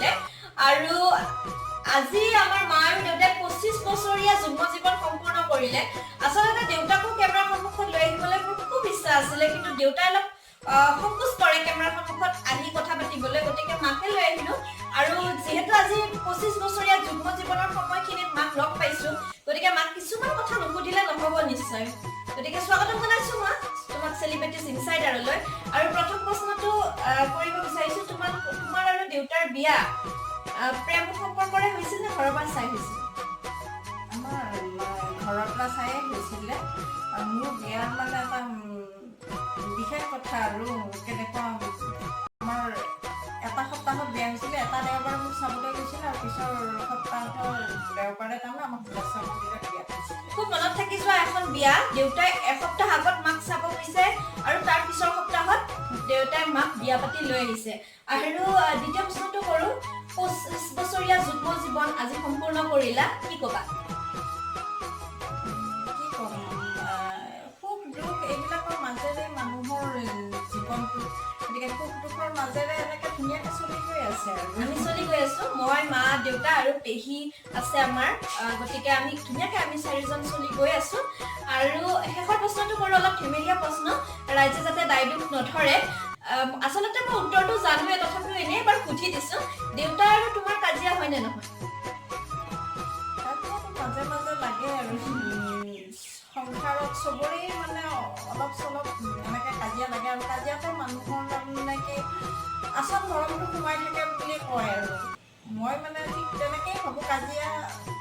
কৰিলে। আৰু আজি আমাৰ মা আৰু দেউতাই 25 বছৰীয়া যুগ্ম জীৱন সম্পূৰ্ণ কৰিলে। আচলতে দেউতাকো কেমেৰাৰ সন্মুখত লৈ আহিবলৈ মোৰ খুব ইচ্ছা আছিলে, কিন্তু দেউতাই অলপ সংকোচ কৰে কেমেৰাৰ সন্মুখত আহি কথা পাতিবলৈ, গতিকে মাকে লৈ আহিলো। আৰু যিহেতু আজি 25 বছৰীয়া যুগ্ম জীৱনৰ সময়খিনিত মাক লগ পাইছো, গতিকে মাক কিছুমান কথা নুসুধিলে নহ'ব নিশ্চয়। গতিকে স্বাগতম জনাইছো মা তোমাক চেলিব্ৰিটিজ ইনচাইডাৰলৈ। আৰু প্ৰথম প্ৰশ্নটো কৰিব বিচাৰিছো, তোমাৰ আৰু দেউতাৰ বিয়া প্ৰেম সম্পৰ্কৰে হৈছিল নে ঘৰৰ পৰা চাই হৈছিল? আমাৰ ঘৰৰ পৰা চায়ে হৈছিলে। আৰু মোৰ বিয়াৰ মানে এটা বিশেষ কথা আৰু কেনেকুৱা, আমাৰ এটা সপ্তাহত বিয়া হৈছিলে। এটা দেওবাৰে মোক চাবলৈ গৈছিলে আৰু পিছৰ সপ্তাহৰ দেওবাৰে তাৰমানে আমাক হোলেশ্বৰ মন্দিৰত বিয়া হৈছিলে। খুব মনত থাকি যোৱা এখন বিয়া। দেউতাই এসপ্তাহ আগত মাক চাব গৈছে আৰু তাৰ পিছৰ সপ্তাহত দেউতাই মাক বিয়া পাতি লৈ আহিছে। আৰু দ্বিতীয় প্ৰশ্নটো কৰোঁ, 25 বছৰীয়া যুগ্ম জীৱন আজি সম্পূৰ্ণ কৰিলা, কি ক'বা? কি ক'ম, সুখ দুখ এইবিলাকৰ মাজেৰে মানুহৰ জীৱনটো, গতিকে সুখ দুখৰ মাজেৰে এনেকে ধুনীয়াকে চলি গৈ আছে আৰু। আমি চলি গৈ আছো। মই, মা, দেউতা আৰু পেহী আছে আমাৰ। গতিকে আমি ধুনীয়াকে আমি চাৰিজন চলি গৈ আছো। আৰু শেষৰ প্ৰশ্নটো কৰোঁ, অলপ ধেমেলীয়া প্ৰশ্ন, ৰাইজে যাতে দায় দোষ নধৰে। আচলতে মই উত্তৰটো জানোৱে, তথাপিও এনেই এবাৰ সুধি দিছো, দেউতা আৰু তোমাৰ কাজিয়া হয়নে নহয়? কাজিয়াটো মাজে মাজে লাগে আৰু সংসাৰত চবৰে মানে অলপ চলপ এনেকে কাজিয়া লাগে। আৰু কাজিয়াতে মানুহৰ তাৰমানে কি আচল মৰমটো সোমাই থাকে বুলি কয় আৰু মই মানে ঠিক তেনেকেই ভাবোঁ। কাজিয়া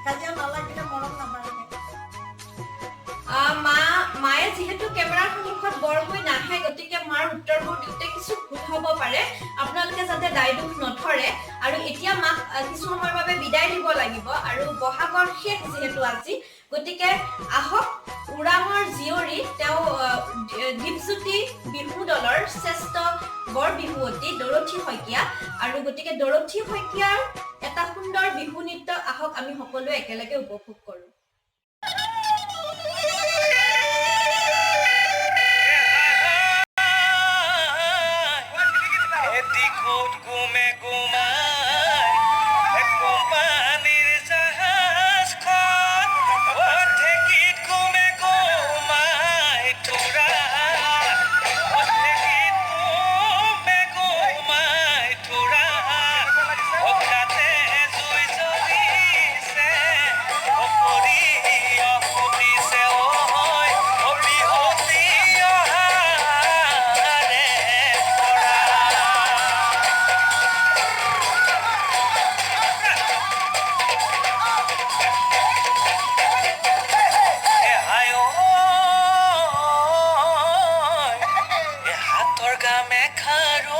কাজিয়া নালাগিলে মৰম নাবাঢ়ে। মায়ে যিহেতু কেমেৰাৰ সন্মুখত বৰকৈ নাহে, গতিকে মাৰ উত্তৰবোৰ দিওঁতে কিছু ভুল হ'ব পাৰে, আপোনালোকে যাতে দায় দোষ নধৰে। আৰু এতিয়া মাক কিছু সময়ৰ বাবে বিদায় দিব লাগিব আৰু বহাগৰ শেষ যিহেতু আজি, গতিকে আহক ওৰাঙৰ জীয়ৰী তেওঁ দীপজ্যোতি বিহু দলৰ শ্ৰেষ্ঠ বৰ বিহুৱতী দৰথী শইকীয়া। আৰু গতিকে দৰথী শইকীয়াৰ এটা সুন্দৰ বিহু নৃত্য আহক আমি সকলোৱে একেলগে উপভোগ কৰোঁ। টিকুট গুমে গুমাই কোম্পানীৰ জাহাজখন, ঢেকীত গুমে গুমাই তোৰা, ঢেকীত গুমে গুমাই তোৰা, তাতে জুই জ্বলিছে, সৰিয়হ ফুটিছে, ঐ বিহুতি অহাৰে পৰা। হায় এ হাতৰ গামে খাৰু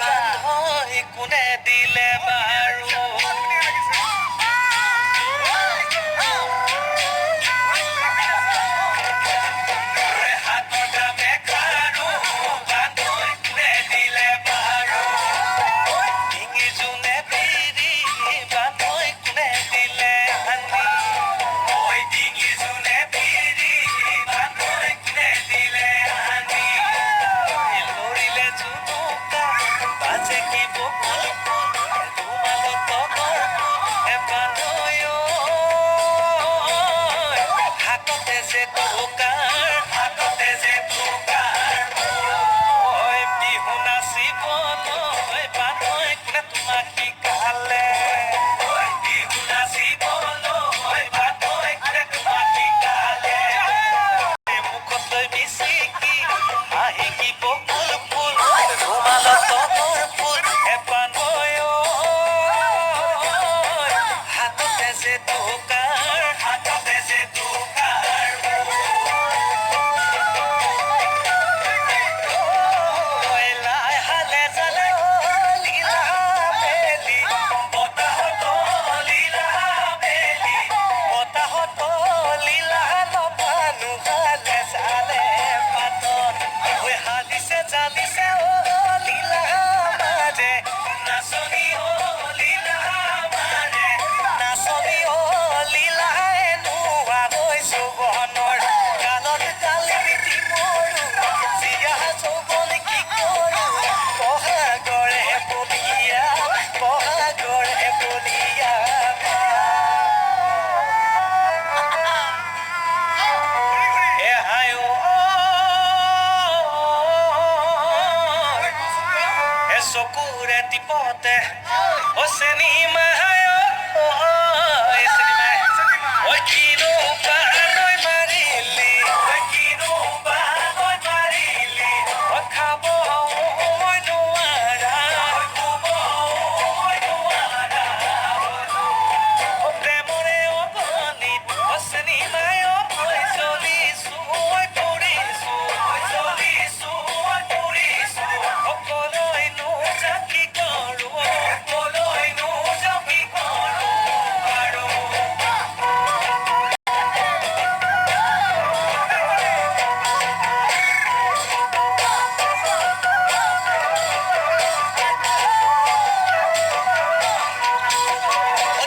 বান্ধৈ কোনে দিলে বাৰু? হাতৰ গামে খাৰু বান্ধৈ কোনে দিলে বাৰু? ডিঙি জোনে বিৰি বান্ধৈ কোনে দিলে আনি? ঐ ডিঙি জোনে বিৰি বান্ধৈ কোনে দিলে আনি? লৰিলে জুনুকা বাজে কি বকুল ফুল, তোমাল অ চেনিমা, অ চেনিমা, ঐ কিনো বানৈ মাৰিলি, ঐ কিনো বানৈ মাৰিলি, ঐ খাব মই নোৱাৰা, খাব মই নোৱাৰা, অ প্ৰেমৰে অগণিত, অ চেনিমাই, অ মই জ্বলিছো, ঐ পুৰিছো, ঐ জ্বলিছো, ঐ পুৰিছো, অকলৈনো যাওঁ কি কৰো, অকলৈনো যাওঁ কি কৰো আৰু।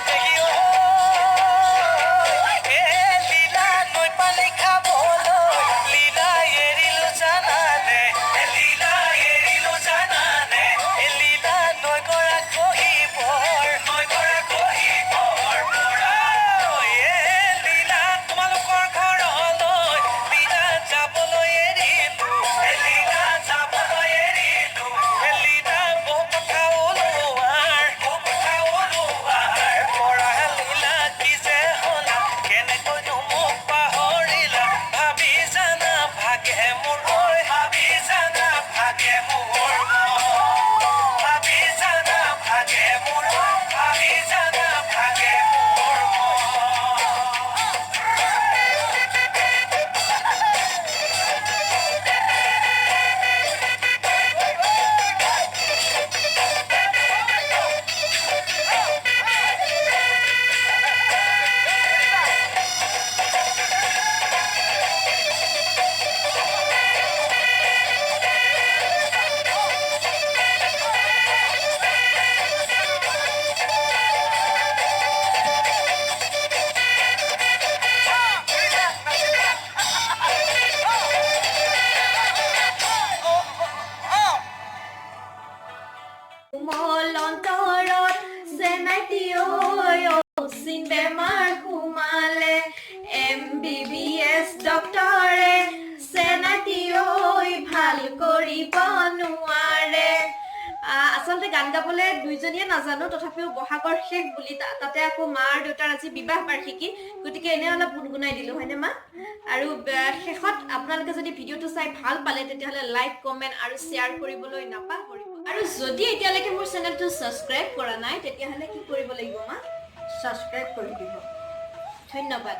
দেহি ঐ, এ লীলা, নৈ পানী খাবলৈ লীলা এৰিলো জানানে, এ লীলা এৰিলো জানানে, এ লীলা নৈ গৰা খহিবৰ, নৈ গৰা খহিবৰ পৰা, এ লীলা তোমালোকৰ ঘৰলৈ লীলা যাবলৈ এৰিলো, এ লীলা যাবলৈ এৰিলো, এ লীলা বহু কথা ওলোৱাৰ, বহু কথা ওলোৱাৰ পৰা, লীলা কি যে হলা, কেনেকৈনো মোক পাহৰিলা, ভাবি জানা ভাগে মোৰ ঐ, ভাবি জানা ভাগে মোৰ মন, ভাবি জানা ভাগে মোৰ ঐ, ভাবি জানা ভাগে মোৰ মন। কোমল অন্তৰত চেনাইটি অচিন বেমাৰ সোমালে, এমবিবিএছ ডক্তৰে চেনাইটি ঐ ভাল কৰিব নোৱাৰে। আচলতে গান গাবলৈ দুইজনীয়ে নাজানো, তথাপিও বহাগৰ শেষ বুলি তাতে আকৌ মা আৰু দেউতাৰ আজি বিবাহ বাৰ্ষিকী, গতিকে এনে অলপ গুণগুণাই দিলো, হয়নে মা? আৰু শেষত আপোনালোকে যদি ভিডিঅ'টো চাই ভাল পালে, তেতিয়াহ'লে লাইক, কমেণ্ট আৰু শ্বেয়াৰ কৰিবলৈ নাপাহৰিব। আৰু যদি এতিয়ালৈকে মোৰ চেনেলটো ছাবস্ক্ৰাইব কৰা নাই, তেতিয়াহ'লে কি কৰিব লাগিব মা? ছাবস্ক্ৰাইব কৰি দিব। ধন্যবাদ।